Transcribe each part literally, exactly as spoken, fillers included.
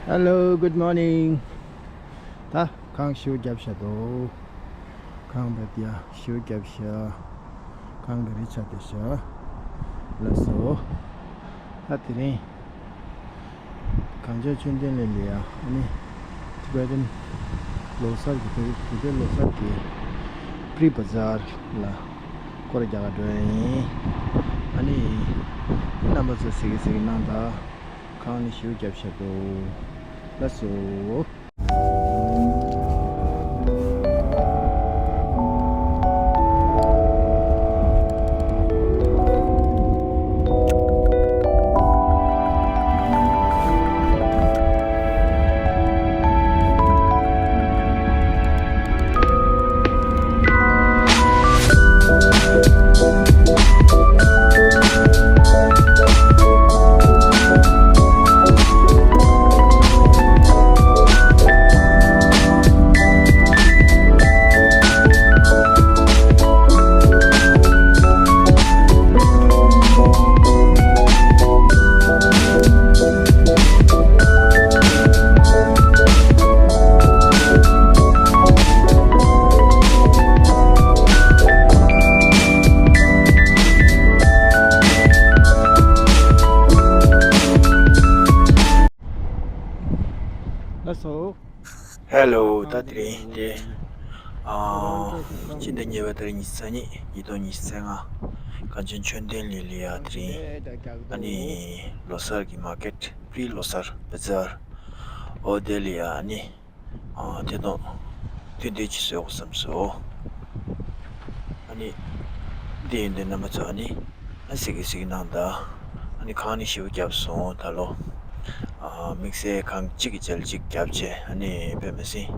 Hello, good morning. ད་གངས་ཤུགས་རྒྱབ་ཤ་དོ། གངས་བབ་ཡ་ཤུགས་རྒྱབ་ཤ། གངས་གི་རི་ཆ་དེ་ཤ། ལགས་སོ། ད་དེ་རིང་གངས་ལྗོངས་ཆོས་ལྡན་གླིང་ལ་ཡ་ཨ་ནི་Tibetan་ལོ་གསར་གྱི་དུས་དེ་ལོ་གསར་གྱི་pre bazaar་ལ་སྐོར་རྒྱག་ག་འགྲོ་ཡ་ཡིན། ཨ་ནི་རྣམ་པ་ཚོ་གཟིགས་གཟིགས་གནང་དང་། གངས་ནི་ཤུགས་རྒྱབ་ཤ་འདུག་ལགས་སོ། ལགས་སོ། Hello། ད་དེ་རིང་དེ་ཨ་ཕྱི་ཟླ་གཉིས་པ་ཏ་རིག་ཉི་ཤུ་རྩ་གཉིས་ཉིས་སྟོང་ཉི་ཤུ་རྩ་ལྔ། གངས་ལྗོངས་ཆོས་ལྡན་གླིང་ལ་ཡ་དེ་རིང་ཨ་ནི་ལོ་གསར་གྱི་མར་ཀེཊ་pre་ལོ་གསར་བི་ཛར་ཨོ་དེ་ལ་ཡ་ཨ་ནི་ཨ་ཐད་གཏོང་ཐུགས་འདུན་ཅིག་གསོལ་དགོས་བསམ་སོང་། ཨ་ནི་འདི་ཡིན་དུས་རྣམ་པ་ཚོ་ཨ་ནི་ཨ་གཟིགས་གཟིགས་གནང་དང་། ཨ་ནི་གངས་ནི་ཞེ་པོ་བརྒྱབ་སོང་ད་ལོ། ཨ་དམིགས་བསལ་གངས་གཅིག་གི་རྗེས་ལ་གཅིག་བརྒྱབ་བྱས་ཨ་ནི་དཔེ་མི་སྲིད་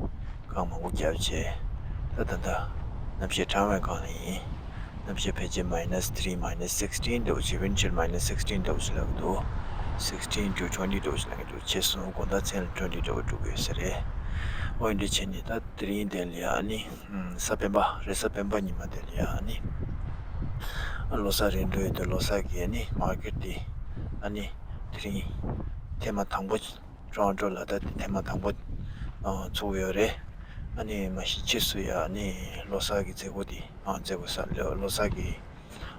གངས་མང་པོ་བརྒྱབ་བྱས། ད་ད་ད་གནམ་གཤིས་གྲང་བའི་སྒང་ལ་ཡིན། གནམ་གཤིས་ཕལ་ཆེར་minus three, minus sixteen་འདྲ་བོ་ཞིག wind chill minus sixteen་འདྲ་བོ་ཞིག་ལབ་ཀྱི་འདུག sixteen to twenty་འདྲ་བོ་ཞིག་ལབ་ཀྱི་འདུག་བྱས་སོང་དགོང་དག་མཚན་ལ་twenty་འདྲ་བོ་འགྲོ་གི་ཡོད་ས་རེད། འོ་འདི་འདྲ་བྱས་ནས་ད་དེ་རིང་དེ་ལ་ཡ་ཨ་ནི་ཨམ་གཟའ་སྤེན་པ་རེས་གཟའ་སྤེན་པ་ཉི་མ་དེ་ལ་ཡ་ཨ་ནི་ཨ་ལོ་གསར་རན་འགྲོ་ཡོད་དུས་ལོ་གསར་གྱི་ཨ་ནི་མར་ཀེཊ་དེ་ཨ་ནི་དེ་རིང་ཐེངས་མ་དང་པོ་ཊོ་རོན་ཊོ་ལ་ད་དེ་ཐེངས་མ་དང་པོ་ཨ་ཚུགས་ཡོད་རེད། ཨ་ནི་མ་གཞི་ཕྱིས་སུ་ཡ་ཨ་ནི་ལོ་གསར་གྱི་མཛད་སྒོ་དེ་ཨ་མཛད་སྒོ་ས་ལོ་གསར་གྱི་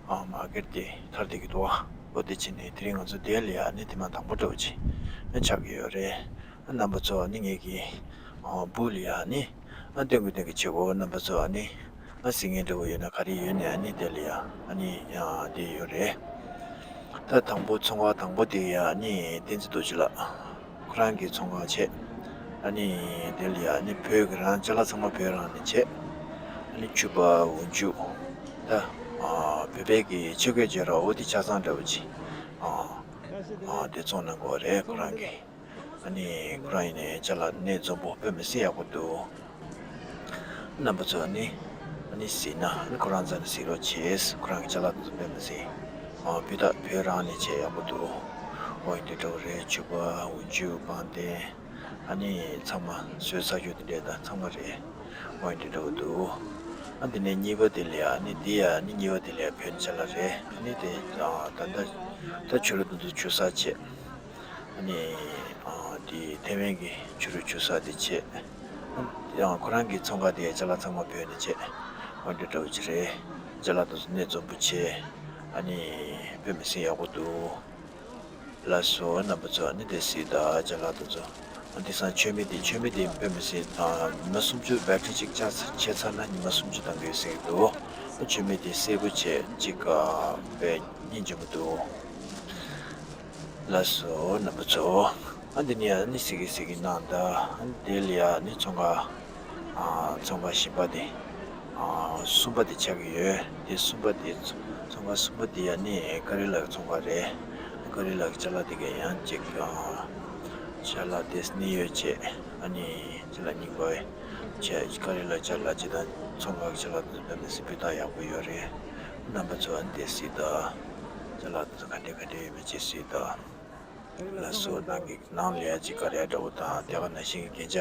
ཨ་མར་ཀེཊ་དེ་དར་བསྡད་ཀྱི་འདུག་བ། འོ་དེ་བྱས་ནས་དེ་རིང་ང་ཚོ་དེ་ལ་ཡ་ཨ་ནི་ཐེངས་མ་དང་པོ་འདྲ་བོ་ཅིག་ཨ་ཆགས་ཀྱི་ཡོད་རེད། རྣམ་པ་ཚོ་ཨ་ནི་ངེད་ཀྱི་ཨ་བུ་ལ་ཡ་ཨ་ནི་ཨ་སྟོན་དགོས་སྟོན་གྱི་བྱེད་སྒོ་རྣམ་པ་ཚོ་ཨ་ནི་ཨ་གཟིགས་མཁན་འདྲ་བོ་ཡོད་ན་ག་རེ་ཡོད་ནས་ཨ་ནི་དེ་ལ་ཡ་ཨ་ནི་ཡ་དེ་ཡོད་རེད། ད་དང་པོ་ཚོང་ཁང་དང་པོ་དེ་ཡ་ཨ་ནི་བསྟན་འཛིན་རྡོ་རྗེ་ལགས་ཁོ་རང་གི་ཚོང་ཁང་བྱས། ཨ་ནི་དེ་ལ་ཡ་ཨ་ནི་བོད་ཀྱི་རང་ཅ་ལག་ཚང་མ་བོད་རང་ནས་བྱས། ཨ་ནི་ཕྱུ་པ་འོག་འཇུག་ད་ཨ་བོད་པའི་གི་ཆོས་གོས་བརྗེ་ར་འོ་དེ་ཆ་ཚང་འདྲ་བོ་ཅིག་ཨ་ཨ་དེ་བཙོང་གནང་གི་ཡོད་རེད་ཁོ་རང་གི། ཨ་ནི་ཁོ་རང་ཡིན་ནའི་ཅ་ལག་སྣེ་འཛོམས་པོ་དཔེ་མི་སྲིད་ཡག་པོ་འདུག་རྣམ་པ་ཚོ་ཨ་ནི་ཨ་ནི་གཟིགས་ན་ཨ་ནི་ཁོ་རང་རྩ་ནས་གཟིགས་རོགས་བྱེད། ཁོ་རང་གི་ཅ་ལག་དེ་ཚོ་དཔེ་མི་སྲིད་ཨ་སྤུས་དག་བོད་རང་ནས་བྱས་ཡག་པོ་འདུག་འོ་ཡིན་དུས་འདྲ་བོ་རེད། ཕྱུ་པ་འོག་འཇུག་པང་གདན་ཨ་ནི་ཚང་མ་བཟོས་ཚར་རྒྱུ་དེ་འདྲས་དང་ཚང་མ་རེད། འོ་ཡིན་དུས་འདྲ་བོ་འདུག་ཨ་འདི་ནས་གཉིས་པ་དེ་ལ་ཡ་ཨ་ནི་འདི་ཡ་ཨ་ནི་གཉིས་པ་དེ་ལ་ཡ་བོད་ནས་ཅ་ལག་རེད། ཨ་ནི་དེ་ཨ་ད་ལྟ་ད་ཕྱི་རུ་དེ་ཚོ་ཆུ་ས་བྱས། ཨ་ནི་ཨ་དེ་ཐེ་ཝན་གྱི་ཕྱི་རུ་ཆུ་ས་དེ་བྱས། ཡང་ཁོ་རང་གི་ཚོང་ཁང་དེ་ཅ་ལག་ཚང་མ་བོད་ནས་བྱས། ཨ་འདི་འདྲ་བོ་ཅིག་རེད། ཅ་ལག་དེ་ཚོ་སྣེ་འཛོམས་པོ་བྱས། ཨ་ནི་དཔེ་མི་སྲིད་ཡག་པོ་འདུག་ལགས་སོ་རྣམ་པ་ཚོ་ཨ་ནི་དེ་གཟིགས་དང་ཅ་ལག་དེ་ཚོ། ཨ་དེང་སང་མཆོད་མེ་དེ་མཆོད་མེ་དེ་དཔེ་མི་སྲིད་ཨ་ཉི་མ་སུམ་ཅུ་བེ་ཊི་རི་གཅིག་ཆག་ཆད་ཚར་ན་ཉི་མ་སུམ་ཅུ་གཏང་གི་ཡོད་ཟེར་གྱི་འདུག་མཆོད་མེ་དེ་སེར་པོ་བྱས་གཅིག་ཨ་དཔེ་སྙིང་རྗེ་མོ་འདུག་ལགས་སོ་རྣམ་པ་ཚོ། ཨ་འདི་ནས་ཨ་ནི་གཟིགས་གི་གཟིགས་གི་གནང་དང་། ཨ་ནི་དེ་ལ་ཡ་ཨ་ནི་ཚོང་ཁང་ཨ་ཚོང་ཁང་གཞན་པ་དེ་ཨ་གསུམ་པ་དེ་ཆགས་ཀྱི་ཡོད། དེ་གསུམ་པ་དེ་ཚོ་ཚོང་ཁང་གསུམ་པ་དེ་ཡ་ཨ་ནི་ཀ་རི་ལགས་ཀྱི་ཚོང་ཁང་རེད། ཀ་རི་ལགས་ཀྱི་ཅ་ལག་དེ་ག་ཡང་གཅིག་ཨ་ཅ་ལག་དེ་གཉིས་ཡོད་བྱས། ཨ་ནི་ཅ་ལག་རྙིང་པ་བྱས་ཀ་རི་ལགས་ཅ་ལག་ཅིག་དང་ཚོང་ཁང་གི་ཅ་ལག་དེ་ཚོ་དཔེ་མི་སྲིད་སྤུས་དག་ཡག་པོ་ཡོད་རེད། རྣམ་པ་ཚོ་ཨ་ནི་དེ་གཟིགས་དང་། ཅ་ལག་དེ་ཚོ་ག་འདྲ་ག་འདྲ་ཡོད་མེད་ཅིག་གཟིགས་དང་། ལགས་སོ། ནང་གི་ནང་ལ་ཡ་གཅིག་ཀ་ར་འདྲ་བོ་དང་དེ་ག་ནང་བཞིན་གྱི་རྒྱན་ཆ་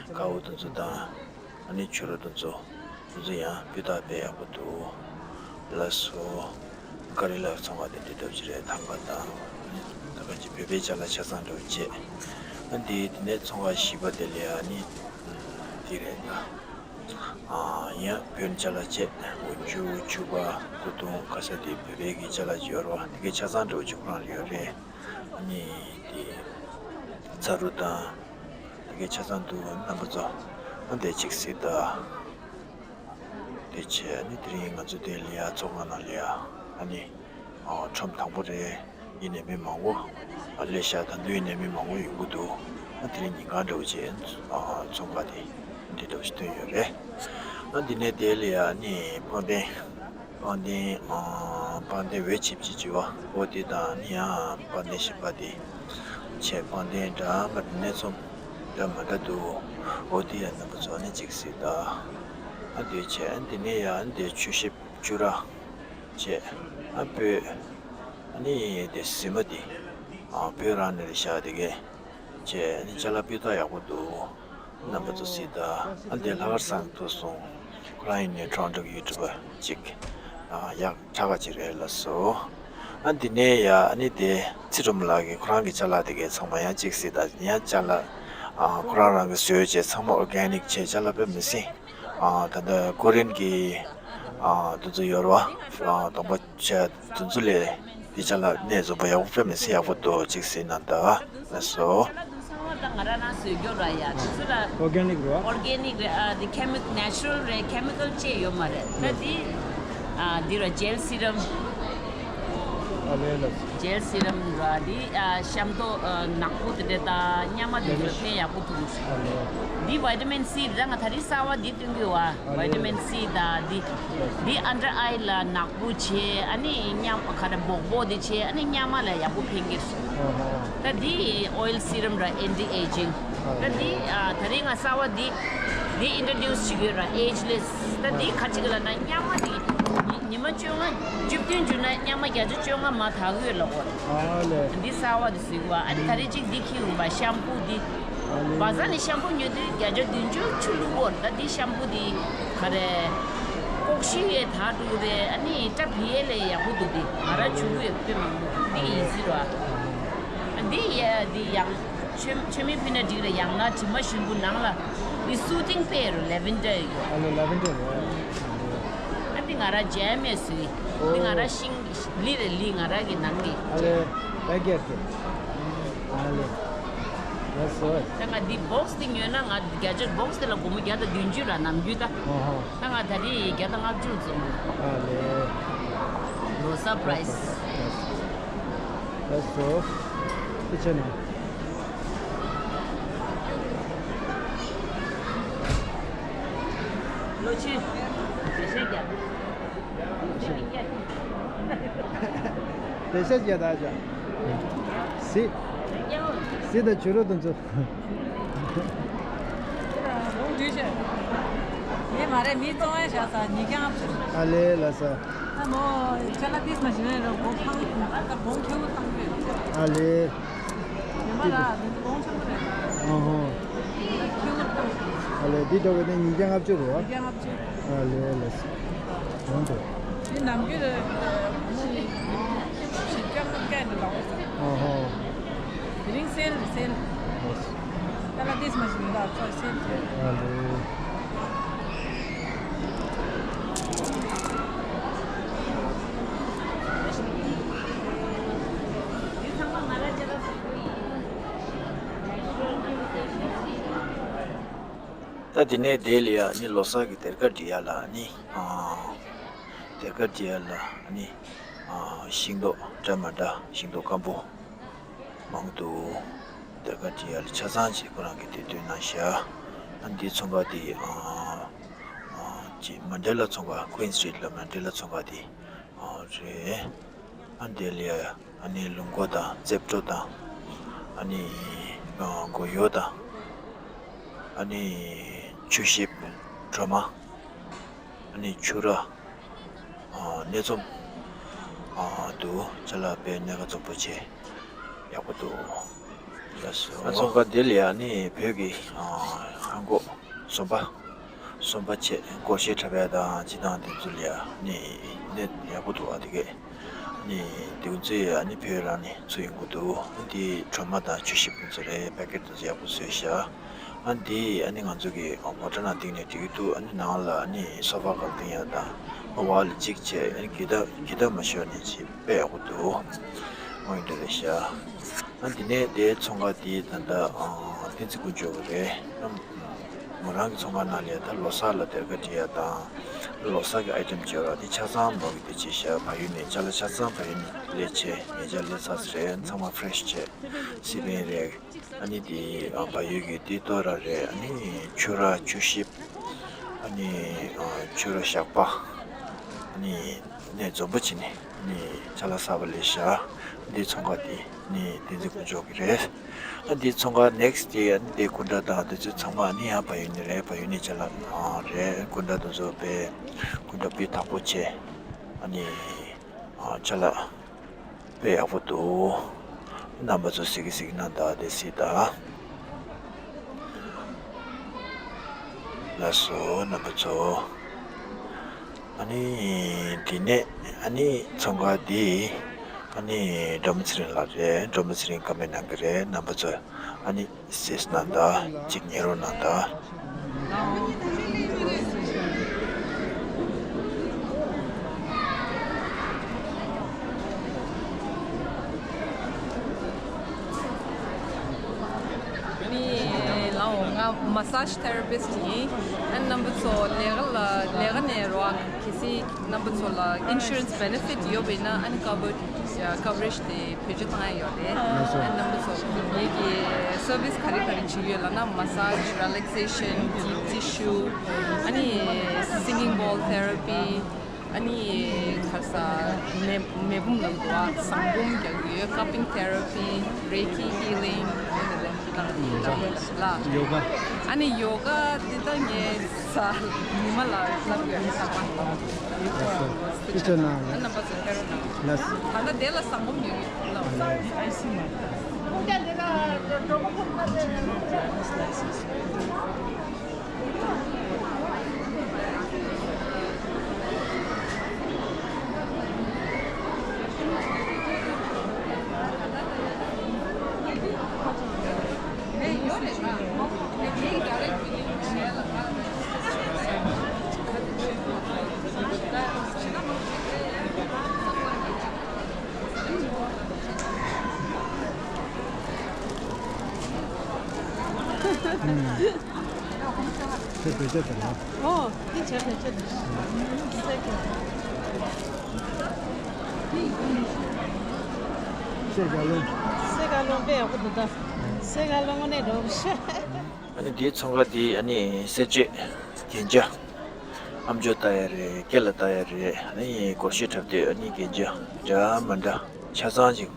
དཀར་པོ་དེ་ཚོ་དང་། ཨ་ནི་ཕྱི་རུ་དེ་ཚོ་དེ་ཚོ་ཡང་སྤུས་དག་དཔེ་ཡག་པོ་འདུག་ལགས་སོ། ཀ་རི་ལ་ཚོང་ཁང་དེ་འདྲ་འདྲ་བོ་ཅིག་རེད། ཐང་ག་དང་ད་ག་ཅིག་བོད་པའི་ཅ་ལག་ཆ་ཚང་འདྲ་བོ་བྱས། ཨ་འདི་དེ་ནས་ཚོང་ཁང་བཞི་པ་དེ་ལ་ཡ་ནི་དེ་རེད་ད། ཡང་བོད་ཅ་ལག་བྱས། འོ་ཆུ་ཆུ་བ་སྐུ་གདུང་ག་ས་དེ་བོད་པའི་གི་ཅ་ལག་ཅིག་ཡོད་རེད་བ། དེ་གའི་ཆ་ཚང་འདྲ་བོ་ཅིག་ཁོ་རང་ལ་ཡོད་རེད། ཨ་ནི་དེ་ཚ་རུ་དང་དེ་གའི་ཆ་ཚང་འདུག་རྣམ་པ་ཚོ། ཨ་འདི་གཅིག་གཟིགས་དང་། དེ་བྱས་ཨ་ནི་དེ་རིང་ང་ཚོ་དེ་ལ་ཡ་ཚོགས་ཁང་ནང་ལ་ཡ་ཨ་ནི་ཁྲོམ་དང་པོ་རེད། ཡིན་ནའི་མི་མང་པོ་སླེབས་ཤག་ད་དུང་ཡིན་ནའི་མི་མང་པོ་ཡོང་གི་འདུག་ཨ་དེ་རིང་ཉིན་གང་འདྲ་བོ་བྱས་ཚོང་ཁང་དེ་འདི་འདྲ་བོ་ཞིག་བཏོན་ཡོད་རེད། ཨ་འདི་ནས་དེ་ལ་ཡ་ཨ་ནི་པང་གདན། པང་གདན། ཨ། པང་གདན་འོད་ཆིབས་ཆིབས་བྱེད་པ་འོ་དེ་དང་ནི་ཡང་པང་གདན་བཞི་པ་དེ་བྱས། པང་གདན་འདྲ་མི་འདྲ་གནས་ཚུལ་འདྲ་མི་འདྲ་འདུག་འོ་དེ་ཡང་རྣམ་པ་ཚོ་ནི་གཅིག་གཟིགས་དང་། ཨ་དེ་བྱས་འདི་ནས་ཡང་འདི་ཆུ་ཞིབ་ཆུ་ར་བྱས། ཨ་སྤོས་ཨ་ནི་དེ་གཟིགས་མ་དེ་ཨ་བོད་རང་ནས་རེད་ཤག་དེ་གས། བྱས་ནི་ཅ་ལག་སྤུས་དག་ཡག་པོ་འདུག་རྣམ་པ་ཚོ་གཟིགས་དང་། ཨ་འདི་ལྷག་དཀར་བཟང་ཐུག་སོང་། ཁོ་རང་ཡིན་ནའི་ཊོ་རོན་ཊོ་གི་ཡུ་ཊུབ་པར་ཅིག་ཨ་ཡག་དྲག་ག་ཅིག་རེད་ལགས་སོ། ཨ་འདི་ནས་ཡ་ཨ་ནི་དེ་ཚེ་སྒྲོལ་མ་ལགས་ཀྱིས་ཁོ་རང་གི་ཅ་ལག་དེ་གའི་ཚང་མ་ཡང་ཅིག་གཟིགས་དང་། ཡང་ཅ་ལག་ཨ་ཁོ་རང་རང་གིས་བཟོས་བྱས་ཚང་མ་ཨོར་གྷེ་ནིག་བྱས། ཅ་ལག་དཔེ་མི་སྲིད། ཨ་ད་ལྟ་ཀོ་རི་ཡན་གྱི་ཨ་དེ་ཚོ་ཡོད་རེད་བ། ཨ་གདོང་པ་བྱས་དེ་ཚོ་ལས་དེ་ཅ་ལག་སྣ་ཚོགས་པ་ཡག་པོ་དཔེ་མི་སྲིད་ཡག་པོ་འདུག་ཅིག་གཟིགས་གནང་དང་ལགས་སོ། ང་རང་རང་བཟོས་རྒྱུ་ར་ཡ། དེ་ཚོ་ལ་ཨོར་གྷེ་ནིག་རེད་བ། ཨོར་གྷེ་ནིག་རེད། ཨ་དེ་ཁེ་མི་ནེ་ཅུ་རལ་རེད། ཁེ་མི་ཀལ་ཅིག་ཡོད་མ་རེད། ད་དེ་ཨ་དེ་ར་ཇེལ་སི་རམ། ཨ་ལེ་ལགས། ཇེལ་སི་རམ་ར་དེ་ཨ་ཤམ་ཐོག་ཨ་ནག་པོ་དེ་འདྲ་དང་གཉའ་མ་དེ་ཚོ་ཕན་ཡག་པོ་འདུག་ཨ་ལེ། འདི་བི་ཊ་མིན་སི་རེད། ང་ད་རེས་གསར་པ་འདི་སྟོན་གྱི་ཡོད་བ། བི་ཊ་མིན་སི་དང་འདི། འདི་ཨན་ཌར་ཨའི་ལ་ནག་པོ་བྱས། ཨ་ནི་གཉའ་ག་རེ་སྦོག་སྦོག་འདི་བྱས། ཨ་ནི་གཉའ་མ་ལ་ཡག་པོ་ཕན་གྱི་རེད། ད་འདི་ཨོའིལ་སི་རམ་ར་ཨེན་ཊི་ཨེ་ཇིང་། ད་འདི་ཨ་ད་རེས་ང་གསར་པ་འདི་འདི་ཨིན་ཊྲོ་ཌིའུ་སི་བྱེད་ཀྱི་ཡོད་ར། ཨེ་ཇི་ལེ་སི། ད་འདི་ག་ཅི་ག་ལབ་ན་གཉའ་མ་འདི་ཉི་མ་བཅོ་ལྔ་བཅུ་བདུན་བྱུང་ན་གཉའ་མ་བརྒྱ་ཆ་བཅོ་ལྔ་མར་དག་གི་ཡོད་ལབ་གོ། ཨ་ལེ། འདི་གསར་པ་འདི་བཟོས་གི་བ། ཨ་ནི་ད་རེས་གཅིག་འདི་འཁྱེར་ཡོང་བ། ཤམ་པུ་འདི། ཨ་ལེ། བ་ཟ་ནས་ཤམ་པུ་ཉོས་དུས་བརྒྱ་ཆ་བདུན་ཅུ་ཆུ་བླུགས་གོ། ད་འདི་ཤམ་པུ་འདི་ག་རེ་ལྐོག་ཤི་ཡས་དག་འགྲོ་གི་རེད། ཨ་ནི་སྐྲ་བི་ཡས་ལས་ཡག་པོ་འདུག་འདི་ང་རང་བྱུག་གི་ཡོད། དཔེ་མང་པོ་འདི་ཡིན་སྲིད་ར། ཨ་འདི་ཡ་འདི་ཡང་མཆོད་མཆོད་མེ་ཕུལ་ན་འགྲིག་རེད། ཡང་ན་དྲི་མ་ཞིམ་པོ་ནང་ལ་འདི་སུ་ཏིང་དཔེ་རུ་ལེ་ཝན་ཌར་ཡོད། ཨ་ལེ། ལེ་ཝན་ཌར་རེད། ཨ་འདི་ང་རང་ཇེམ་མེ་སུའི། འདི་ང་རང་ཤིང་ལི་རེད། ལི་ང་རང་གི་ནང་གི། ཨ་ལེ། ལེ་ཀེར་གི། ཨ་ལེ། ལགས་སོ། ད་ང་འདི་བོག་སི་འདི་ཉོས་ན་ང་བརྒྱ་ཆ་བོག་སི་དེ་ལ་སྒོར་མོ་བརྒྱ་དང་བདུན་ཅུ་ར་ནམ་རྒྱུན་ད། ཨོ་ཧོ། ད་ང་ད་རེས་བརྒྱ་དང་ལྔ་བཅུ་བཙོང་། ཨ་ལེ། ལོ་གསར་པ་རའི་སི། ལགས་སོ། ཅི་བྱས་ན། ལོ་ཆུ། བེ་ཤ་རྒྱབ། བེ་ཤ་རྒྱབ་ད་ཅག་གཟིགས། གཟིགས་དང་བྱུ་རུ་དང་ཚོ། ལོ་དུས་ཤེས། ངས་མ་རེད། མི་བཙོང་ཡ་བཞག་ས་ཉིས་བརྒྱ་ལྔ་བཅུ། ཨ་ལེ་ལགས་སོ། ཨ་མོ། ཅ་ལག་ཏིས་མ་ཞིག་ནས་རོ་སྒོ་ཕང་ད་སྒོང་ཁེའུ་བཏང་གི་རེད། ཨ་ལེ། ཉི་མ་ལ་འདི་ཚོ་སྒོང་ཆེན་པོ་རེད། ཨ་ཧོ། ཁེའུ་བཏང་། ཨ་ལེ། འདི་འདྲ་བའི་ནི་ཉིས་བརྒྱ་ལྔ་བཅུ་རེད་བ། ཉིས་བརྒྱ་ལྔ་བཅུ། ཨ་ལེ་ལགས་སོ། འོང་དོ། འདི་ནམ་རྒྱུན་རེད། བཞི་བརྒྱ་ལྔ་བརྒྱ་འདི་ལ་འོང་ས། ཨ་ཧོ། དེ་རིང་སེལ་རེད་སེལ། ལགས་སོ། ད་ལ་ཏིས་མ་ཞིག་མི་འདུག་ཚོ་སེམས་ཅན། ཨ་ལེ། ད་དེ་ནས་དེ་ལ་ཡ་ནི་ལོ་གསར་གྱི་སྡེར་ཁ་སྒྲིག་ཡ་ལ་ནི། ཨ། སྡེར་ཁ་སྒྲིག་ཡ་ལ་ནི། ཨ། ཤིང་ཏོག་འདྲ་མི་འདྲ། ཤིང་ཏོག་སྐམ་པོ། མང་དུ་སྡེར་ཁ་སྒྲིག་ཡ་ལ་ཆ་ཚང་ཅིག་ཁོ་རང་གིས་དེ་སྟོན་གནང་ཤག་ཨ་འདི་ཚོང་ཁང་དེ་ཨ་ཨ་ཅིག་མན་ཌེ་ལ་ཚོང་ཁང་། ཀུན་སི་ཊི་རིཊ་ལ་མན་ཌེ་ལ་ཚོང་ཁང་དེ་ཨ་རེད། ཨ་འདི་ལ་ཨ་ནི་ལུག་མགོ་དང་རྩེབ་བྲོ་དང་། ཨ་ནི་ཨ་མགོ་ཡོ་དང་། ཨ་ནི་ཆུ་ཞིབ། གྲོ་མ། ཨ་ནི་ཕྱུར་ར། ཨ་སྣེ་ཚོམ། ཨ་འདུག་ཅ་ལག་དཔེ་སྣ་ཁ་འཛོམས་པོ་བྱས། ཡག་པོ་འདུག་ལགས་སོ། ཨ་ཚོང་ཁང་འདི་ལ་ཡ་ནི་བོད་ཀྱི་ཨ་ཧ་གོ་ཟོམ་པ། ཟོམ་པ་བྱས་སྒོར་གཞས་འཁྲབ་ཡ་དང་སྤྱི་བཏང་དེ་ཚོ་ལ་ཡ་ནི་གནས་ཡག་པོ་འདུག་ཨ་དེ་གས། ནི་དེ་ཚོའི་ཨ་ནི་བོད་རང་ནས་ཚུར་ཡོང་གི་འདུག་འདི་ཁྲོ་མ་དང་ཆུ་ཤེལ་ཕུན་ཚོགས་རེད། པེ་ཀེཊ་དེ་ཚོ་ཡག་པོ་བཟོས་ཤག་ཨ་འདི་ཨ་ནི་ང་ཚོ་གི་མོ་ཊ་ནང་བཏིང་ནས་འགྲིག་གི་འདུག་ཨ་ནི་ནང་ལ་ཨ་ནི་སོ་ཕ་གང་བཏིང་ཡག་དང་། ཨ་ཝལ་གཅིག་བྱས། ཨ་ནི་གི་ད་གི་ད་མ་ཤོར་ནས་ཅིག་དཔེ་ཡག་པོ་འདུག་ཨ་འདི་འདྲ་རེད་ཤག་ཨ་འདི་ནས་དེའི་ཚོང་ཁང་དེའི་ད་ལྟ་ཨ་བསྟན་འཛིན་དཀོན་མཆོག་གི་རེད། མོ་རང་གི་ཚོང་ཁང་ནང་ལ་ད་ལོ་གསར་ལ་སྡེར་ཁ་སྤྲད་ཡག་དང་། ལོ་གསར་གི་ཨའི་ཊེམ་བྱས་ར་དེ་ཆ་ཚང་མོ་གི་དེ་བྱས་ཤག་བལ་ཡུལ་ནས་ཅ་ལག་ཆ་ཚང་བལ་ཡུལ་ནས་སླེབས་བྱས། ཉེ་ཆར་སླེབས་ཚར་ས་རེད། ཚང་མ་ཕི་རེ་ཤི་བྱས། སི་པན་རེད། ཨ་ནི་དེ་ཨ་བལ་ཡུལ་གི་དེ་ཏོ་ར་རེད། ཨ་ནི་ཆུ་ར་ཆུ་ཤེལ། ཨ་ནི་ཨ་ཆུ་ར་ཞགས་པ། ཨ་ནི་ནས་འཛོམས་པོ་བྱས་ནས་ནི་ཅ་ལག་གསར་པ་སླེབས་ཤག་འདི་ཚོང་ཁང་དེ་ནི་བསྟན་འཛིན་དཀོན་མཆོག་གི་རེད། ཨ་འདི་ཚོང་ཁང་ནེག་སི་ཊི་དེ་ཨ་ནི་དེ་སྐུ་འདྲ་དང་དེ་ཚོ་ཚང་མ་ཨ་ནི་ཡང་བལ་ཡུལ་ནས་རེད། བལ་ཡུལ་ནས་ཅ་ལག་ཨ་རེད། སྐུ་འདྲ་དེ་ཚོ་དཔེ་སྐུ་འདྲ་སྤུས་དག་པོ་བྱས། ཨ་ནི་ཨ་ཅ་ལག་དཔེ་ཡག་པོ་འདུག་རྣམ་པ་ཚོ་གཟིགས་གཟིགས་གནང་དང་དེ་གཟིགས་དང་། ལགས་སོ་རྣམ་པ་ཚོ། ཨ་ནི་དེ་ནས་ཨ་ནི་ཚོང་ཁང་འདི་ཨ་ནི་སྒྲོལ་མ་ཚེ་རིང་ལགས་རེད། སྒྲོལ་མ་ཚེ་རིང་ཀ་མེན་གནང་གི་རེད། རྣམ་པ་ཚོ་ཨ་ནི་གཟིགས་གནང་དང་། གཅིག་ཉན་རོགས་གནང་དང་། ནི་ལའོ། ང་massage therapist ཡིན། ཨ་རྣམ་པ་ཚོ་ལས་ཀ་ལ་ལས་ཀ་ནས་རོགས་གལ་སྲིད་རྣམ་པ་ཚོ་ལ་insurance benefit ཡོད་པ་ཡིན་ན་ཨ་ནི་cover coverage དེ་བེད་སྤྱོད་བཏང་ཡ་ཡོད་རེད། ལགས་སོ། ཨ་རྣམ་པ་ཚོ་ངེད་ཀྱི་service ག་རེ་ག་རེ་བྱེད་ཀྱི་ཡོད་ལབ་ན་massage, relaxation, deep tissue, ཨ་ནི་singing bowl therapy, ཨ་ནི་ག་རེ་ཟ་མེ་མེ་འབུམ་ལབ་འདུག་ཨ། ཟངས་འབུམ་རྒྱག་གི་ཡོད། cupping therapy, reiki healing, ཨ་ནི་ལ་ཡོ་ག་ཨ་ནི་ཡོ་ག་འདི་ད་ངས་ཟ་ཉི་མ་ལ་ལབ་ཡོད། ཨ་ནི་ཟ་མ་ལ་ཅི་ཆ་ན་ཨ་རྣམ་པ་ཚོ་ཕེ་རོ་ན་ལ་ད་ལྟ་དེ་ལ་ཟངས་འབུམ་ཉོ་གི་ལ་ཨ་ལ་ཨ་ཨི་སི་མ་ད་ད་དེ་ལ་གྲོགས་པོ་ཁོ་ན་ལ་ཨ་ལ་ཨ་ཨི་སི་མ་ད། ཁྱེད་བེད་སྤྱོད་དང་། ཨོ། འདི་བྱས་བེད་སྤྱོད་དང་། སེ་ག་སེ་ག་ལུང་། སེ་ག་ལུང་དཔེ་ཡག་པོ་འདུག་ད། སེ་ག་ལུང་དངོས་གནས་འགྲོ་ཤ། ཨ་ནི་འདིའི་ཚོང་ཁང་འདི་ཨ་ནི་གསེར་ཆོས་རྒྱན་ཆ། ཨམ་ཅོག་ལྟ་ཡ་རེད། སྐེ་ལ་ལྟ་ཡ་རེད། ཨ་ནི་སྒོར་གཞས་འཁྲབ་དུས་ཨ་ནི་རྒྱན་ཆ་འདྲ་མི་འདྲ་ཆ་ཚང་ཅིག་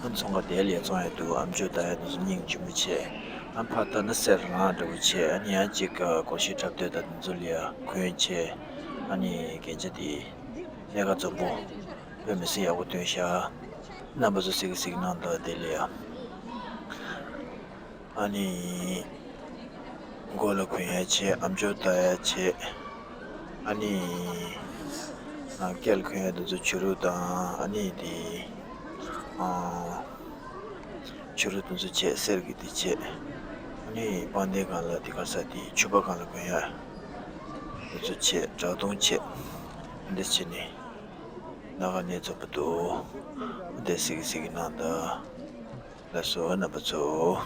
ཨ་ནི་ཚོང་ཁང་དེ་ལ་བཙོང་ཡ་འདུག་ཨམ་ཅོག་ལྟ་ཡ་དེ་ཚོ་སྙིང་རྗེ་མོ་བྱས། ཨ་ཕར་ལྟ་ན་གསེར་རང་འདྲ་པོ་བྱས། ཨ་ནི་ཡང་ཅིག་སྒོར་གཞས་འཁྲབ་དུས་དང་དེ་ཚོ་ལ་ཡ་གོན་བྱས། ཨ་ནི་རྒྱན་ཆ་དེ་གནད་འགག་འཛོམས་པོ་དཔེ་མི་སྲིད་ཡག་པོ་སྟོན་ཤག་རྣམ་པ་ཚོ་གཟིགས་གཟིགས་གནང་དང་དེ་ལ་ཡ། ཨ་ནི་མགོ་ལ་གོན་ཡ་བྱས། ཨམ་ཅོག་ལྟ་ཡ་བྱས། ཨ་ནི་ཨ་སྐེ་ལ་གོན་ཡ་དེ་ཚོ་བྱུ་རུ་དང་། ཨ་ནི་དེ་ཨ་བྱུ་རུ་དེ་ཚོ་བྱས། གསེར་གྱི་དེ་བྱས། ཨ་ནི་པང་གདན་སྒང་ལ་དེ་ག་ས་དེ་ཕྱུ་པ་སྒང་ལ་གོན་ཡ་དེ་ཚོ་བྱས། བྲག་དུང་བྱས། འདི་བྱས་ནས་ནང་ཁ་ནས་འཛོམས་པོ་འདུག་དེ་གཟིགས་གཟིགས་གནང་དང་། ལགས་སོ་རྣམ་པ་ཚོ།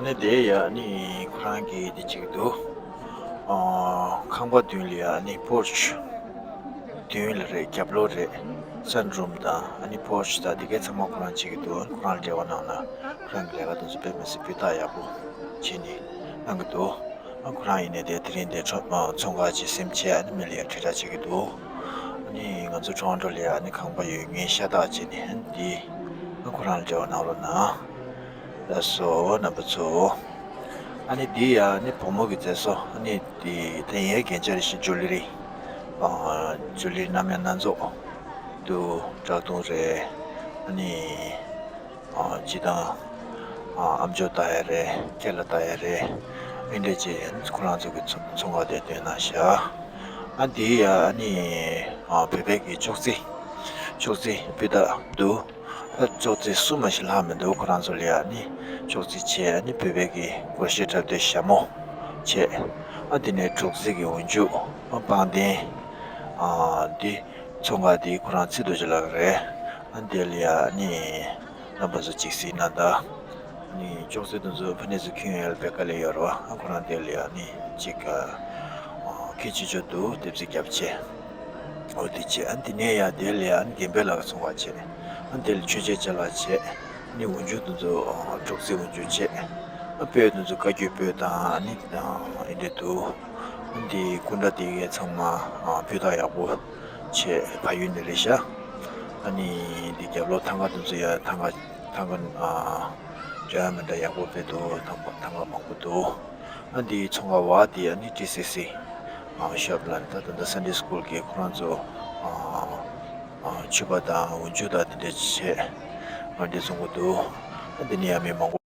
ནི་དེ་ཡ་ནི་ཁོ་རང་གི་དེ་གཅིག་འདུག་ཨ། ཁང་པ་མདུན་ལ་ཡ་ནི་པོར་ཆ་མདུན་ལ་རེད། རྒྱབ་ལོགས་རེད། སན་རུམ་དང་ཨ་ནི་པོར་ཆ་དང་དེ་གའི་ཚང་མ་ཁོ་རང་གཅིག་གི་འདུག་ཁོ་རང་འབྲེལ་བ་གནང་ན་ཁོ་རང་གི་ལས་ཀ་དེ་ཚོ་དཔེ་མི་སྲིད་སྤུས་དག་ཡག་པོ་བྱེད་ནི་གནང་གི་འདུག་ཨ། ཁོ་རང་ཡིན་ནའི་དེ་དེ་རིང་དེ་ཚོང་ཁང་ཅིག་སེམས་ཆེ་ཨ་ནི་མི་ལ་ཡ་ཁྲིད་ར་བྱེད་ཀྱི་འདུག་ཨ་ནི་ང་ཚོ་ཊོ་རོན་ཊོ་ལ་ཡ་ཨ་ནི་ཁང་པ་ཡོད་ངེས་ཤ་སྟག་བྱེད་ནི་ཨ་ནི་དེ་ཨ་ཁོ་རང་ལ་འབྲེལ་བ་གནང་རོགས་གནང་། ལགས་སོ་རྣམ་པ་ཚོ། ཨ་ནི་འདི་ཡ་ཨ་ནི་བུ་མོ་གི་མཛེས་བཟོ། ཨ་ནི་འདི་དེ་ཡའི་རྒྱན་ཆ་རེ་ཞིག་ཇུ་ལི་རི། ཨ། ཇུ་ལི་རི་སྣ་མིན་སྣ་ཚོགས་འདུག་སྐྲག་གདུང་རེད། ཨ་ནི། ཨ། སྤྱི་བཏང་། ཨ། ཨམ་ཅོག་ལྟ་ཡ་རེད། སྐེ་ལ་ལྟ་ཡ་རེད། ཨིན་འདྲ་ཅིག་ཁོ་རང་ཚོ་གི་ཚོ་ཚོང་ཁང་དེ་བཏོན་གནང་ཤག་ཨ་འདི་ཡ་ཨ་ནི། ཨ། བོད་པའི་གི་ཅོག་ཙེ། ཅོག་ཙེ་སྤུས་དག་འདུག་ཨ། ཅོག་ཙེ་གསུམ་མ་ཞིག་ལྷག་མི་འདུག་ཁོ་རང་ཚོ་ལ་ཡ་ནི་ཅོག་ཙེ་བྱས། ཨ་ནི་བོད་པའི་གི་སྒོར་གཞས་འཁྲབ་སྟོན་ཞྭ་མོ་བྱས། ཨ་འདི་ནས་གྲོགས་རྩེ་གི་འོག་འཇུག་ཨ་པང་གདན། ཨ་འདི་ཚོང་ཁང་འདི་ཁོ་རང་ཚེ་རྡོ་རྗེ་ལགས་རེད། ཨ་འདི་ལ་ཡ་ནི་རྣམ་པ་ཚོ་གཅིག་གཟིགས་གནང་དང་། ཨ་ནི་ཅོག་ཙེ་དེ་ཚོ་ཕ་ནས་ཚོ་ཁྱོན་ཡོད་ལ་བེ་ཀ་ལ་ཡོད་རེད་བ། ཨ་ཁོ་རང་འདི་ལ་ཡ་ནི་གཅིག་ཨ་ཁྱེད་ཆོས་ཆོས་འདུག་དེབ་ཙིག་རྒྱབ་བྱས། འོ་དེ་བྱས། ཨ་འདི་ནས་ཡ་དེ་ལ་ཡ་ཨ་ནི་རྒན་པའི་ལག་ཚོང་བ་བྱས། ཨ་དེ་ལ་མཆོད་ཆས་ཅ་ལག་བྱས། ཨ་ནི་འོག་འཇུག་དེ་ཚོ་ཨ་གྲོགས་རྩེ་འོག་འཇུག་བྱས། ཨ་སྤོས་དེ་ཚོ་བཀའ་བརྒྱུད་སྤོས་དང་ཨ་ནི་ཨ་ཨེ་འདྲ་འདུག་ཨ་འདི་སྐུ་འདྲ་དེ་གའི་ཚང་མ་ཨ་སྤུས་དག་ཡག་པོ་བྱས། ཕ་ཡུལ་ནས་རེད་ཤག་ཨ་ནི་འདི་རྒྱབ་ལོགས་ཐང་ག་དེ་ཚོ་ཡ་ཐང་ག་ཐང་ག་ཨ་འདྲ་མི་འདྲ་ཡག་པོ་སྤོས་འདུག་ཐང་ག་ཐང་ག་མང་པོ་འདུག་ཨ་འདི་ཚོང་ཁང་བ་དེ་ཨ་ནི་ཊི་སི་སི་ཨ་ཤོབ་ལ་ད་ད་ལྟ་སན་ཌེ་སི་ཀུལ་གི་ཁོ་རང་ཚོ་ཨ་ཨ་ཕྱུ་པ་དང་འོག་འཇུག་དང་དེ་འདྲ་བྱས། ཨ་འདི་བཙོང་གི་འདུག་ཨ་འདི་ནས་ཡ་མི་མང་པོ།